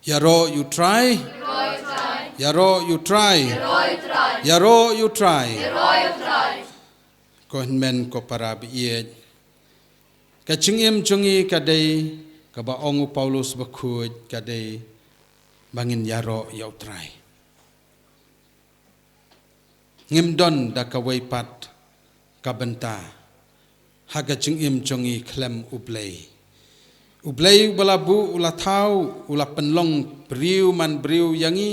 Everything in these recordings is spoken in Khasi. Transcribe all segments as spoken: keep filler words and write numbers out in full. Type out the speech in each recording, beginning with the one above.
Ïaroh ïa u Trai. Ïaroh ïa u Trai. Ïaroh ïa u Trai. Ko hynmen ko para ba ïeit. Ka jingim jong ngi ka dei, kaba ong u Paulus bakhuid, ka dei ba ngin ïaroh ïa u Trai. Ngim don da kawei pat ka bynta ha ka jingim jong ngi khlem U Blei. U Blei uba la buh, u la thaw, u la pynlong briew man briew ïa ngi,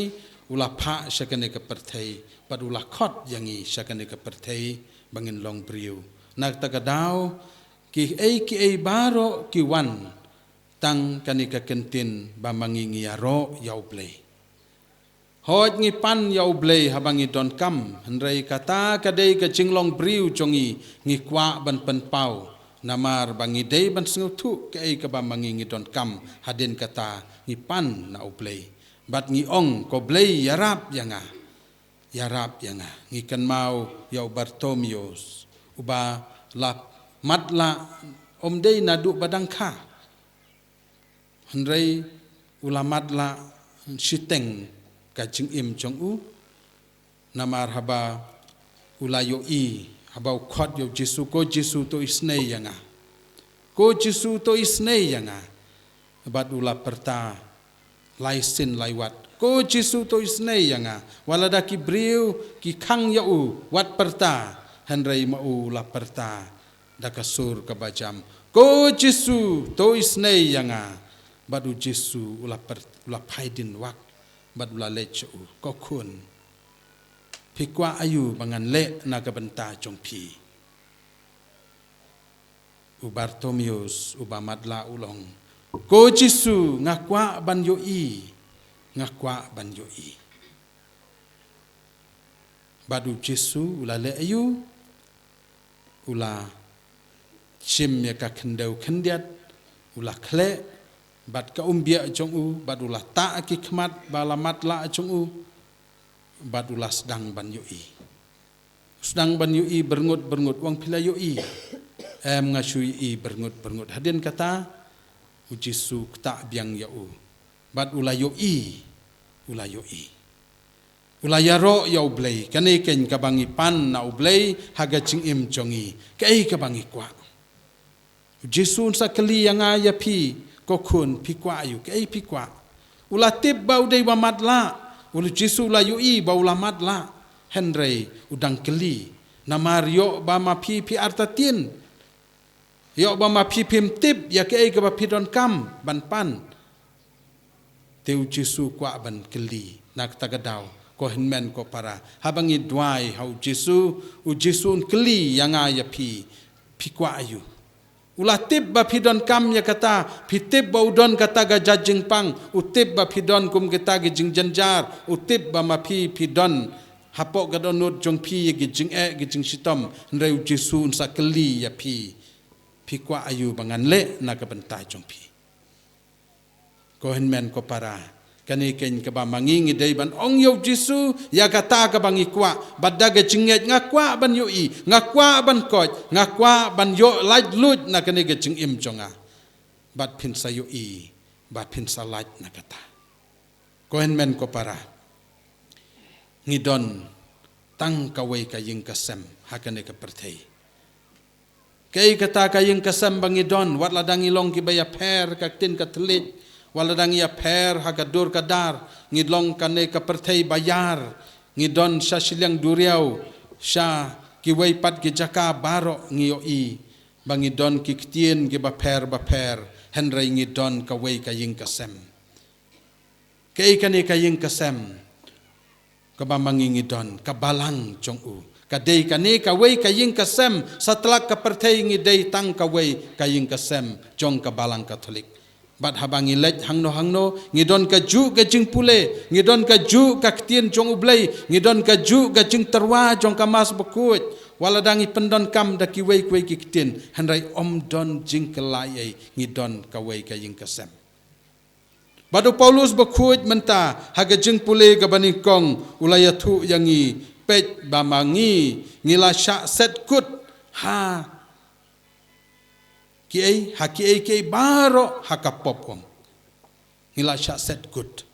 u la phah sha kane ka pyrthei, bad u la khot ïa ngi sha kane ka pyrthei ba ngin long briew. Na kata ka daw, kiei kiei baroh ki wan tang kane ka kyntien ba ma ngi ngi ïaroh ïa U Blei. Hooid, ngi pan ïa U Blei haba ngi donkam, hynrei kata ka dei ka jinglong briew jong ngi, ngi kwah ban pynpaw. Namar ba ngi dei ban sngewthuh kaei kaba ma ngi ngi donkam, hadien kata ngi pan na U Blei. Bad ngi ong, ko Blei, ïarap ïa nga. Ïarap ïa nga. Ngi kynmaw ïa u Bartimeus, uba la matlah, ym dei naduh ba dang kha. Hynrei u la matlah shiteng ka jingim jong u. Namar haba u la ïohi, haba u khot ïa u Jisu, ko Jisu, to isynei ïa nga. Ko Jisu, to isynei ïa nga. Bad u la pyrta lai sien lai wat, ko Jisu, to isynei ïa nga. Wat lada ki briew ki khang ïa u, wat pyrta. Hynrei ma u la pyrta da ka sur kaba jam, ko Jisu, to isynei ïa nga. Bad u Jisu u la pyr-, u la phai dien wak, bad u la leit sha u, ko khun, phi kwah aïu ba ngan leh na ka bynta jong phi? U Bartimeus uba matlah u ong, ko Jisu, nga kwah ban ïohi, nga kwah ban ïohi. Bad u Jisu u la leh aïu? U la shim ïa ka khyndew khyndiat, u la khleh bad ka umbiah jong u, bad u la tah ki khmat ba la matlah jong u, bad u la sdang ban ïohi. Sdang ban ïohi byrngut byrngut. U ong, phi la ïohi? Em, nga shu ïohi byrngut byrngut. Hadien kata u Jisu ktah biang ïa u, bad u la ïohi, u la ïohi. U la ïaroh ïa U Blei. Kane keiñ kaba ngi pan na U Blei ha ka jingim jong ngi. Kaei kaba ngi kwah? U Jisu un sa kylli ïa nga ïa phi, ko khun, phi kwah aïu, kaei phi kwah? U la tip ba u dei ba matlah. U Jisu u la ïohi ba u la matlah. Hynrei u dang kylli. Namar ïoh ba ma phi phi artatien, ïoh ba ma phi phim tip ïa kaei kaba phi donkam ban pan, te u Jisu u kwah ban kylli. Na kata ka daw, ko hynmen ko para, haba ngi duwai ha u Jisu, u Jisu un kylli ïa nga ïa phi, phi kwah aïu? U la tip ba phi donkam ïa kata. Phi tip ba u don kata ka jingpang. U tip ba phi don kum kata ka jingjynjar. U tip ba ma phi phi don hapoh ka dohnud jong phi ïa ka jingeh, ka jingshitom. Hynrei u Jisu un sa kylli ïa phi, phi kwah aïu ba ngan leh na ka bynta jong phi? Ko hynmen ko para, kane keiñ kaba ma ngi ngi dei ban ong ïa u Jisu ïa kata kaba ngi kwah, bad da ka jingngeit, nga kwah ban ïohi, nga kwah ban koit, nga kwah ban ïoh laitluid na kane ka jingim jong nga. Bad phin sa ïohi ba phin sa lait na kata. Ko hynmen ko para, ngi don tang kawei ka ïing ka sem ha kane ka pyrthei. Kaei kata ka ïing ka sem ba ngi don? Wat lada ngi long kiba ïapher ka ktien ka thylliej, wat lada ngi ïapher ha ka dur ka dar, ngi long kane ka pyrthei ba ïar, ngi don sha shiliang duriaw, sha kiwei pat ki jaka baroh, ngi ïohi ba ngi don ki ktien kiba pher ba pher, hynrei ngi don kawei ka ïing ka sem. Kaei kane ka ïing ka sem kaba ma ngi ngi don? Ka balang jong u. Ka dei kane kawei ka ïing ka sem. Satlak ka pyrthei ngi dei tang kawei ka ïing ka sem jong ka Balang Katholik. Bad haba ngi leit hangno hangno, ngi don kajuh ka jingpule, ngi don kajuh ka ktien jong U Blei, ngi don kajuh ka jingtyrwa jong ka Mass Bakhuid. Wat lada ngi pyndonkam da kiwei kiwei ki ktien, hynrei ym don jingkylla ei, ngi don kawei ka ïing ka sem. Bad u Paulus Bakhuid mynta ha ka jingpule kaba nyngkong u la ïathuh ïa ngi, peit, ba ma ngi ngi la shah set kut ha kiei, ha kiei kiei baroh ha ka pop, ong. Ngi la shah set kut.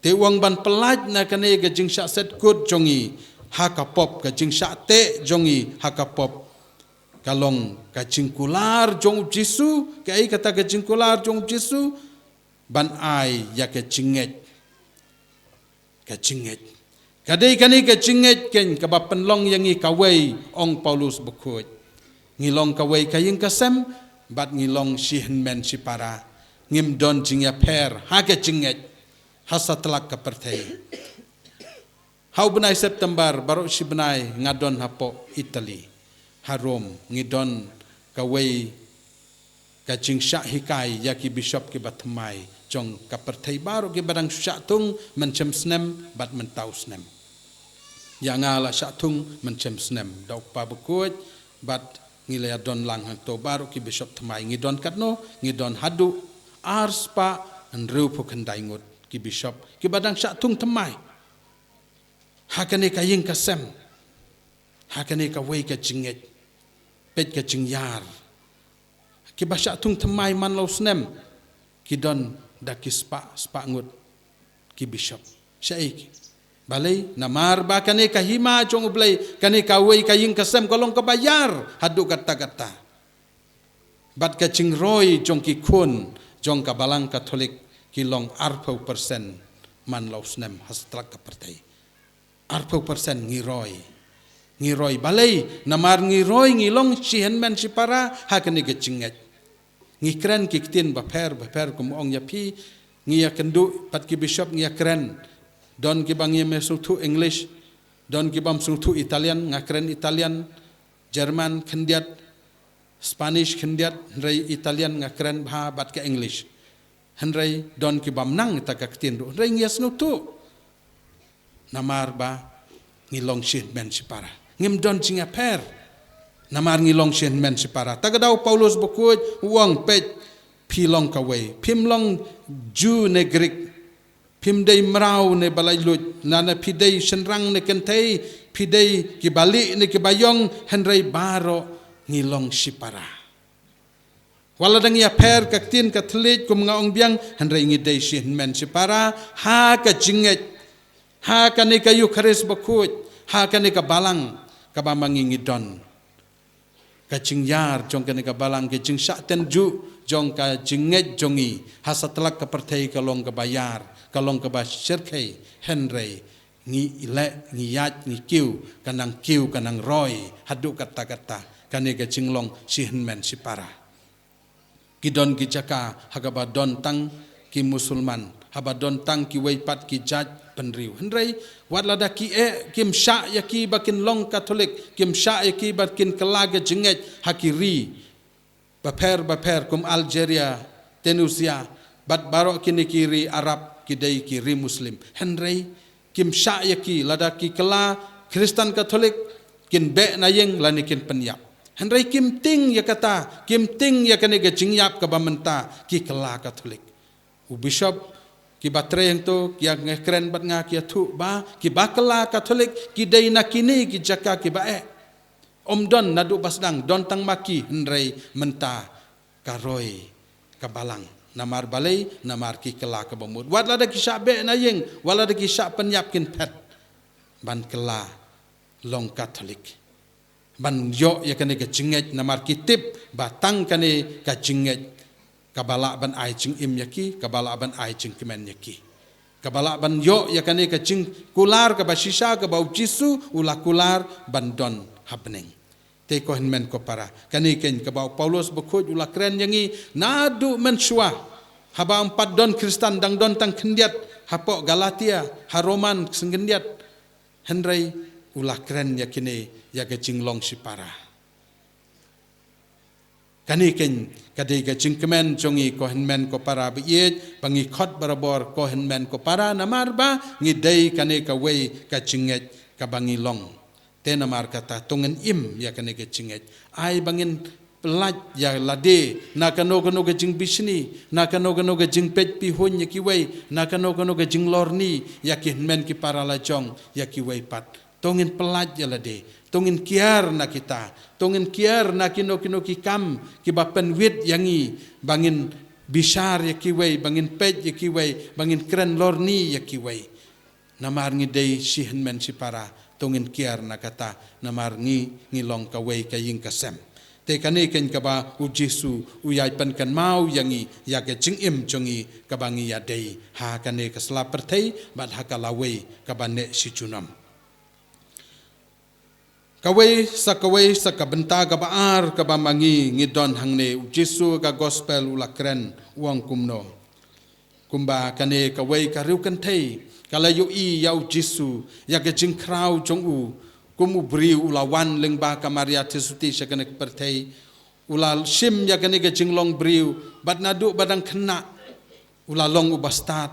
Te u ong ban pyllait na kane ka jingshah set kut jong ngi ha ka pop, ka jingshah teh jong ngi ha ka pop, ka long ka jingkular jong u Jisu. Kaei kata ka jingkular jong u Jisu? Ban ai ïa ka jingngeit. Ka jingngeit. Ka dei kane ka jingngeit keiñ kaba pynlong ïa ngi kawei, ong Paulus bakhuid. Ngi long kawei ka ïing ka sem, bad ngi long shi hynmen shi para. Ngim don jingïapher ha ka jingngeit ha satlak ka pyrthei. Ha u bnai September baroh shi bnai nga don hapoh Italy, ha Rome, ngi don kawei ka jingshah hikai ïa ki bishop kiba thymmai jong ka pyrthei baroh, kiba dang shu shah thung mynshem snem bad mynta u snem. Ïa nga la shah thung mynshem snem da u kpa bakhuid, bad ngi la ïa don lang hangto baroh ki bishop thymmai. Ngi don katno? Ngi don haduh ar spah hynriewphew khyndai ngut ki bishop kiba dang shah thung thymmai ha kane ka ïing ka sem, ha kane kawei ka jingngeit, peit ka jingïar. Kiba shah thung thymmai man la u snem ki don da ki spah, spah ngut ki bishop. Shaei ki? Balei? Namar ba kane ka hima jong U Blei, kane kawei ka ïing ka sem ka long kaba ïar haduh katta katta. Bad ka jingroi jong ki khun jong ka Balang Katholik ki long arphew percent man la u snem ha satlak ka pyrthei. Arphew percent ngi roi. Ngi roi. Balei? Namar ngi roi, ngi long shi hynmen shi para ha kane ka jingngeit. Ngi kren ki ktien bapher bapher, kum ong ïa phi, ngi ïakynduh bad ki bishop, ngi ïakren. Don kiba ngim sngewthuh English, don kibym sngewthuh Italian, nga kren Italian, German khyndiat, Spanish khyndiat, hynrei Italian nga kren bha bad ka English. Hynrei don kibym nang ïa kata ka ktien ruh, hynrei ngi ïasngewthuh. Namar ba ngi long shi hynmen shi para. Ngim don jingïapher. Namar ngi long shi hynmen shi para. Te ka daw Paulus bakhuid u ong, peit, phi long kawei. Phim long Jiw ne Grik. Phim dei mraw ne ba laitluid. Lane phi dei shynrang ne kynthei. Phi dei kiba lieh ne kiba ïong. Hynrei baroh ngi long shi para. Wat la dang ïapher ka ktien Katholik kum nga ong biang, hynrei ngi dei shi hynmen shi para ha ka jingngeit, ha kane ka Eukharist bakhuid, ha kane ka balang kaba ma ngi ngi don. Ka jingïar jong kane ka balang, ka jingshah tynjuh jong ka jingngeit jong ngi ha satlak ka pyrthei ka long kaba ïar, ka long kaba shyrkhei, hynrei ngi leh, ngi ïaid, ngi kiew, ka nang kiew, ka nang roi haduh katta katta. Kane ka jinglong shi hynmen shi para. Ki don ki jaka ha kaba don tang ki Musulman, haba don tang kiwei pat ki jait bynriew. Hynrei wat lada ki eh, kim shah ïa ki ba kin long Katholik, kim shah ïa ki ba kin kylla ka jingngeit ha ki ri bapher bapher kum Algeria, Tunisia, bad baroh kine ki ri Arab, ki dei ki ri Muslim. Hynrei kim shah ïa ki, lada ki kylla Khristan Katholik, kin beh na ïing lane kin pynïap. Hynrei kim tieng ïa kata, kim tieng ïa kane ka jingïap kaba mynta ki kylla Katholik. U bishop, kiba trei hangto, ki ïakren bad nga, ki ïathuh ba kiba kylla Katholik ki dei na kine ki jaka kiba eh. Ym don naduh ba sdang, don tang ma ki, hynrei mynta ka roi ka balang. Namar balei? Namar ki kylla kaba mut. Wat lada ki shah beh na ïing, wat lada ki shah pynïap, kin phet ban kylla long Katholik, ban ïoh ïa kane ka jingngeit, namar ki tip ba tang kane ka jingngeit kaba lah ban ai jingim ïa ki, kaba lah ban ai jingkmen ïa ki, kaba lah ban ïoh ïa kane ka jingkular kaba shisha kaba U Jisu u la kular ban don ha bneng. Te ko hynmen ko para, kane keiñ kaba u Paulus bakhuid u la kren ïa ngi naduh mynshuwa, haba ym pat don Khristan, dang don tang khyndiat hapoh Galatia, ha Roman sngewkhyndiat. Hynrei u la kren ïa kine, ïa ka jinglong shipara. Kane keiñ ka dei ka jingkmen jong ngi ko hynmen ko para ba ïeit, ba ngi khot barabor ko hynmen ko para, namar ba ngi dei kane kawei ka jingngeit kaba ngi long. Te namar kata to ngin im ïa kane ka jingngeit. Ai ba ngin pyllait ïa lade na kano kano ka jingbishni, na kano kano ka jingpeit pihuiñ ïa kiwei, na kano kano ka jinglorni ïa ki hynmen ki para lajong, ïa kiwei pat. To ngin pyllait ïa lade, to ngin kiar na kita, to ngin kiar na kino kino ki kam kiba pynwit ïa ngi ba ngin bishar ïa kiwei, ba ngin peit ïa kiwei, ba ngin kren lorni ïa kiwei. Namar ngi dei shi hynmen shi para, to ngin kiar na kata, namar ngi, ngi long kawei ka ïing ka sem. Te kane keiñ kaba u Jisu u ïai pynkynmaw ïa ngi, ïa ka jingim jong ngi, kaba ngi ïadei ha kane ka sla pyrthei, bad ha ka lawei kaba neh shi junom. Kawei sa kawei sa ka bynta kaba ar kaba ma ngi ngi don hangne, u Jisu ka gospel u la kren, u ong kumno. Kumba kane kawei ka riewkynthei ka la ïohi ïa u Jisu, ïa ka jingkhraw jong u, kum u briew u la wan lyngba ka Maria Theisotti sha kane ka pyrthei, u la shim ïa kane ka jinglong briew, bad naduh ba dang khynnah u la long u bastad.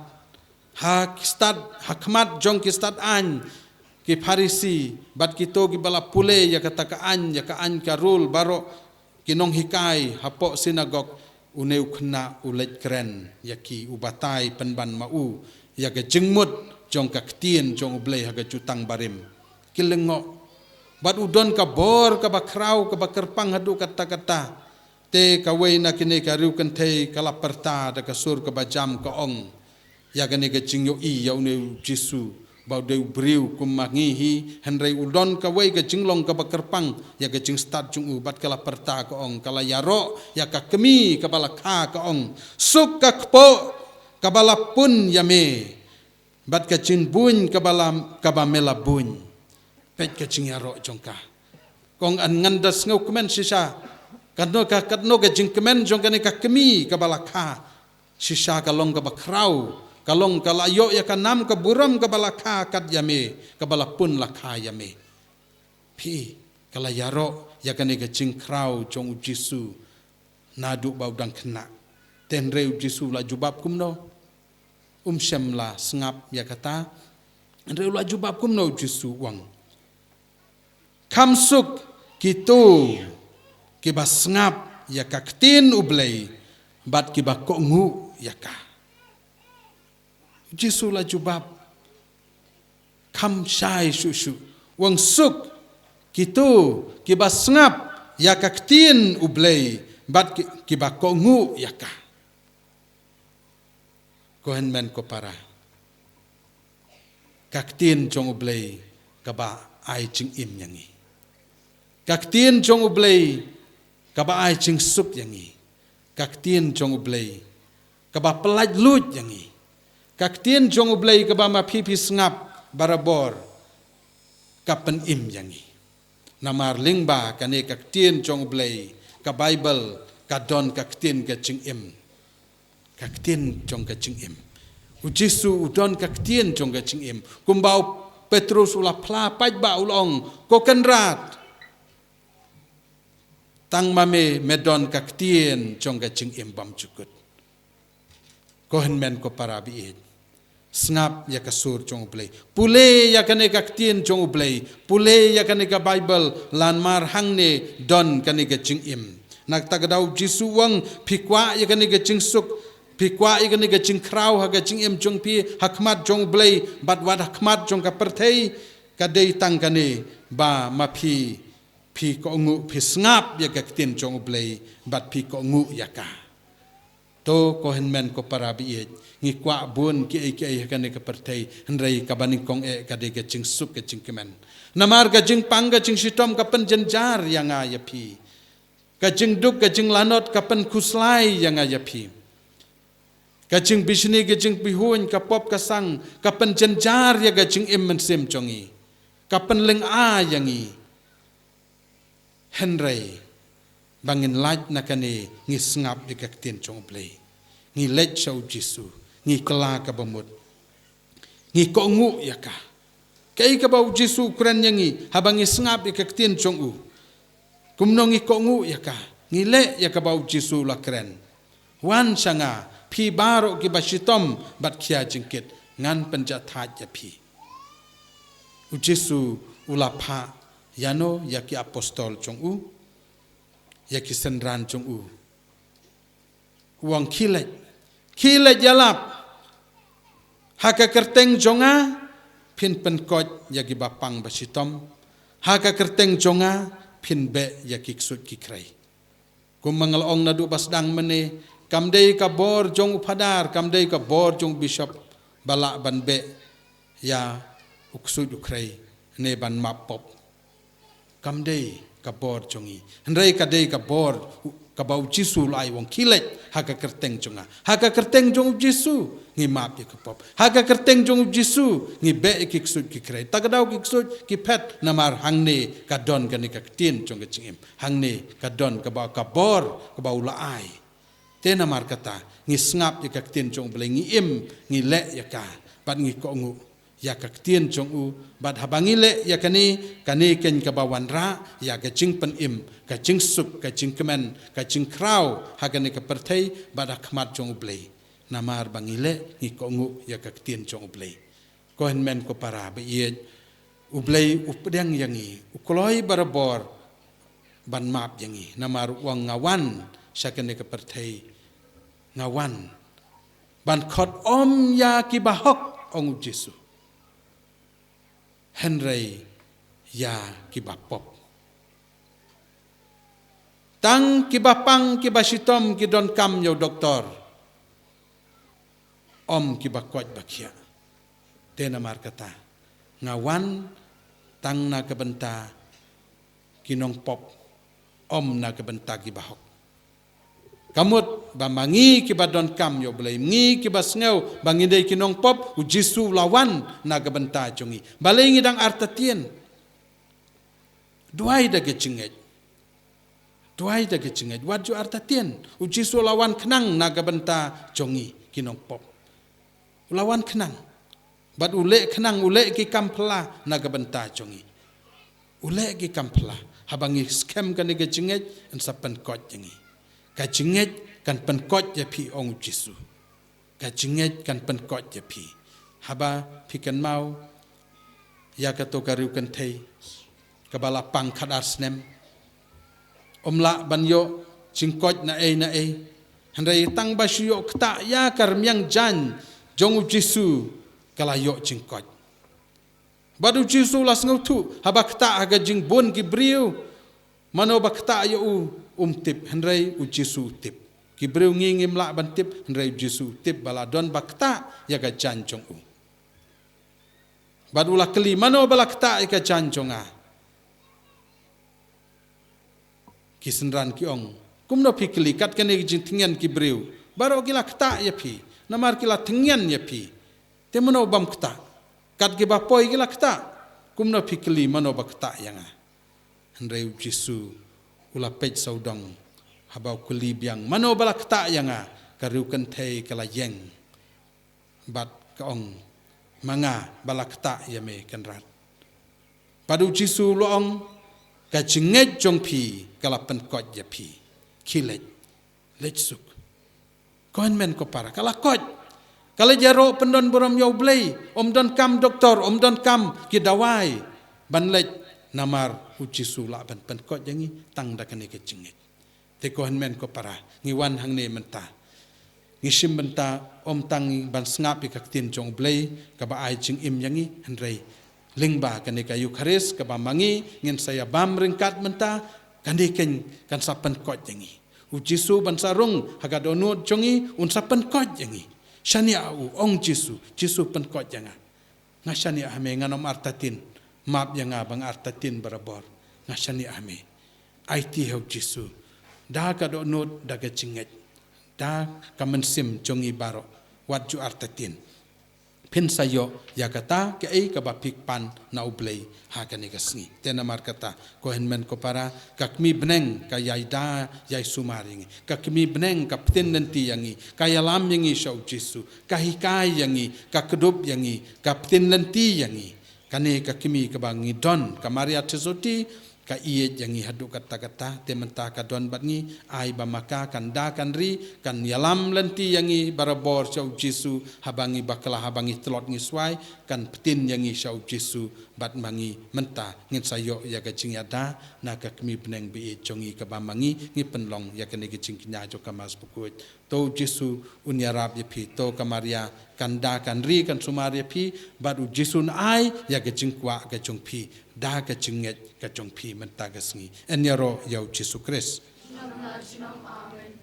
Ha stad, ha khmat jong ki stad aiñ, ki Pharisi, bad kito kiba la pule ïa kata ka aiñ, ïa ka aiñ ka rule baroh, ki nonghikai hapoh sinagog, une u khynnah u leit kren ïa ki, u batai pynban ma u ïa ka jingmut jong ka ktien jong U Blei ha ka jutang barim. Ki lyngngoh. Bad u don ka bor kaba khraw kaba kyrpang haduh katta katta. Te kawei na kine ka riewkynthei ka la pyrta da ka sur kaba jam, ka ong, ïa kane ka jingïohi ïa une u Jisu, ba u dei u briew kum ma ngi hi, hynrei u don kawei ka jinglong kaba kyrpang ïa ka jingstad jong u, bad ka la pyrta, ka ong, ka la ïaroh ïa ka kmie kaba la kha, ka ong, suk ka kpoh kaba la pun ïa me, bad ka jingbuiñ kaba la, kaba me la buiñ. Peit ka jingïaroh jong ka. Ka ong, ngan da sngewkmen shisha. Katno ka, katno ka jingkmen jong kane ka kmie kaba la kha. Shisha ka long kaba khraw, ka long ka la ïoh ïa ka nam ka burom kaba la kha kat ïa me, kaba la pun la kha ïa me. Phi, ka la ïaroh ïa kane ka jingkhraw jong u Jisu naduh ba u dang khynnah. Te hynrei u Jisu u la jubab kumno? Um shym la sngap ïa kata. Hynrei u la jubab kumno u Jisu, u ong, kham suk kito kiba sngap ïa ka ktien U Blei, bad kiba kohnguh ïa ka. U Jisu u la jubab kham shai shuh shuh, u ong, suk kito kiba sngap ïa ka ktien U Blei, bad ki, kiba kohnguh ïa ka. Ko hynmen ko para, ka ktien jong U Blei kaba ai jingim ïa ngi. Ka ktien jong U Blei kaba ai jingsuk ïa ngi. Ka ktien jong U Blei kaba pyllait luid ïa ngi. Ka ktien jong U Blei kaba ma phi phi sngap barabor, ka pynim ïa ngi. Namar lyngba kane ka ktien jong U Blei, ka Baibl, ka don ka ktien ka jingim. Ka ktien jong ka jingim. U Jisu u don ka ktien jong ka jingim. Kumba u Petrus u la phla paidbah, u la ong, ko Kynrad, tang ma me me don ka ktien jong ka jingim bymjukut. Ko hynmen ko para baieit, sngap ïa ka sur jong U Blei. Pule ïa kane ka ktien jong U Blei. Pule ïa kane ka Baibl, namar hangne don kane ka jingim. Na kata ka daw u Jisu u ong, phi kwah ïa kane ka jingsuk, phi kwah ïa kane ka jingkhraw ha ka jingim jong phi, ha khmat jong U Blei, bad wat ha khmat jong ka pyrthei, ka dei tang kane, ba ma phi, phi kohnguh, phi sngap ïa ka ktien jong U Blei, bad phi kohnguh ïa ka. To ko hynmen ko para baieit, ngi kwah bun kiei kiei ha kane ka pyrthei, hynrei kaba nyngkong eh ka dei ka jingsuk ka jingkmen. Namar ka jingpang ka jingshitom ka pynjynjar ïa nga ïa phi. Ka jingduk ka jinglanot ka pynkhuslai ïa nga ïa phi. Ka jingbishni ka jingbihuiñ, ka pop ka sang, ka pynjynjar ïa ka jingim mynsiem jong ngi. Ka pynlynga ïa ngi. Hynrei ba ngin lait na kane, ngi sngap ïa ka ktien jong U Blei. Ngi leit sha u Jisu, ngi kylla kaba mut. Ngi kohnguh ïa ka. Kaei kaba u Jisu u kren ïa ngi haba ngi sngap ïa ka ktien jong u? Kumno ngi kohnguh ïa ka? Ngi leh ïa kaba u Jisu u la kren. Wan sha nga, phi baroh kiba shitom bad khia jingkit, ngan pynjahthait ïa phi. U Jisu u la phah ïano ïa ki apostol jong u, ïa ki synran jong u. U ong, khie leit, khie leit ïalap. Ha ka kyrteng jong nga phin pynkoit ïa kiba pang ba shitom. Ha ka kyrteng jong nga phin beh ïa ki ksuid ki khrei. Kumba nga la ong naduh ba sdang mynne, Kam dei ka bor jong u phadar, kam dei ka bor jong u bishop ba lah ban beh ïa u ksuid u khrei ne ban map pop. Kam dei ka bor jong ngi. Hynrei ka dei ka bor u-, kaba u Jisu u la ai, u ong, khie leit ha ka kyrteng jong nga. Ha ka kyrteng jong u Jisu ngi map ïa ka pop. Ha ka kyrteng jong u Jisu ngi beh ïa ki ksuid ki khrei. Ta ka daw ki ksuid ki phet, namar hangne ka don kane ka ktien jong ka jingim. Hangne ka don kaba, ka bor kaba u la ai. Te namar kata ngi sngap ïa ka ktien jong U Blei, ngi im, ngi leh ïa ka, bad ngi kohnguh ïa ka ktien jong u, bad haba ngi leh ïa kane, kane keiñ kaba wanrah ïa ka jingpynim, ka jingsuk, ka jingkmen, ka jingkhraw ha kane ka pyrthei bad ha khmat jong U Blei. Namar ba ngi leh, ngi kohnguh ïa ka ktien jong U Blei. Ko hynmen ko para ba ïeit, U Blei u pdiang ïa ngi, u kloi barabor ban map ïa ngi. Namar u ong, nga wan sha kane ka pyrthei, nga wan ban khot ym ïa ki bahok, ong u Jisu, hynrei ïa ki bapop. Tang ki bapang, ki bashitom ki donkam ïa u doktor, ym ki bakoit bakhiah. Te namar kata nga wan tang na ka bynta ki nongpop, ym na ka bynta ki bahok. Ka mut ba ma ngi kiba donkam ïa U Blei, ngi kiba sngew ba ngi dei ki nongpop, u Jisu u la wan na ka bynta jong ngi. Balei ngi dang artatien? Duwai da ka jingngeit. Duwai da ka jingngeit. Wat ju artatien. U Jisu u la wan khnang na ka bynta jong ngi ki nongpop. U la wan khnang. Bad u leh khnang, u leh ki kam phylla na ka bynta jong ngi. U leh ki kam phylla. Haba ngi skhem kane ka jingngeit, yn sa pynkoit ïa ngi. Ka jingngeit kan pynkoit ïa phi, ong u Jisu. Ka jingngeit kan pynkoit ïa phi. Haba phi kynmaw ïa kato ka riewkynthei kaba la pang khadar snem, ym lah ban ïoh jingkoit na ei na ei. Hynrei tang ba shu ïoh ktah ïa ka rmiang jaiñ jong u Jisu ka la ïoh jingkoit. Bad u Jisu u la sngewthuh, haba ktah ha ka jingbun ki briew, mano ba ktah ïa u, um tip, hynrei u Jisu u tip. Ki briew ngi ngim lah ban tip, hynrei u Jisu u tip ba la don ba ktah ïa ka jaiñ jong u. Bad u la kylli, mano ba la ktah ïa ka jaiñ jong nga? Ki synran ki ong, kumno phi kylli, kat kane ka jingthngen ki briew, baroh ki la ktah ïa phi, namar ki la thngen ïa phi. Te mano bym ktah? Kat kiba poi ki la ktah. Kumno phi kylli, mano ba ktah ïa nga? Hynrei u Jisu u la peit sawdong, haba u kylli biang, mano ba la ktah ïa nga? Ka riewkynthei ka la ïeng bad ka ong, ma nga ba la ktah ïa me, Kynrad. Bad u Jisu u la ong, ka jingngeit jong phi ka la pynkoit ïa phi. Khie leit, leit suk. Ko hynmen ko para, ka la koit. Ka la ïaroh pyndonburom ïa U Blei, ym donkam doktor, ym donkam ki dawai ban leit, namar u Jisu u lah ban pynkoit ïa ngi tang da kane ka jingngeit. Te ko hynmen ko para, ngi wan hangne mynta, ngi shim bynta ym tang ban sngap ïa ka ktien jong U Blei kaba ai jingim ïa ngi, hynrei lyngba kane ka Eukharist kaba ma ngi ngin sa ïa bam ryngkat mynta, kane keiñ kan sa pynkoit ïa ngi. U Jisu ban sa rung ha ka dohnud jong ngi, un sa pynkoit ïa ngi. Shaniah ha u, ong Jisu, Jisu pynkoit ïa nga. Nga shaniah ha me, ngan ym artatien. Map ïa nga ba nga artatien barabor. Nga shaniah ha me. Aiti ha u Jisu da ka dohnud, da ka jingngeit, da ka mynsiem jong ngi baroh. Wat ju artatien. Phin sa ïoh ïa kata kaei kaba phi kpan na U Blei ha kane ka sngi. Te namar kata, ko hynmen ko para, ka kmie bneng ka ïai da ïai sumar ïa ngi. Ka kmie bneng ka ptien lynti ïa ngi, ka ïalam ïa ngi sha u Jisu, ka hikai ïa ngi, ka kdup ïa ngi, ka ptien lynti ïa ngi. Kane ka kmie kaba ngi don, ka Maria Theisotti, ka ïeit ïa ngi haduh katta katta. Te mynta ka don bad ngi, ai ba ma ka kan da kan ri, kan ïalam lynti ïa ngi barabor sha u Jisu, haba ngi bakla, haba ngi tlot ngi swai, kan ptien ïa ngi sha u Jisu. Bad ma ngi mynta ngin sa ïoh ïa ka jingïada na ka kmie bneng ba ïeit jong ngi, kaba ma ngi ngi pynlong ïa kane ka jingkñia jong ka Mass Bakhuid. To u Jisu un ïarap ïa phi, to ka Maria kan da kan ri kan sumar ïa phi, bad u Jisu un ai ïa ka jingkwah ka jong phi da ka jingngeit ka jong phi mynta ka sngi. Yn ïaroh ïa u Jisu Khrist. Amen.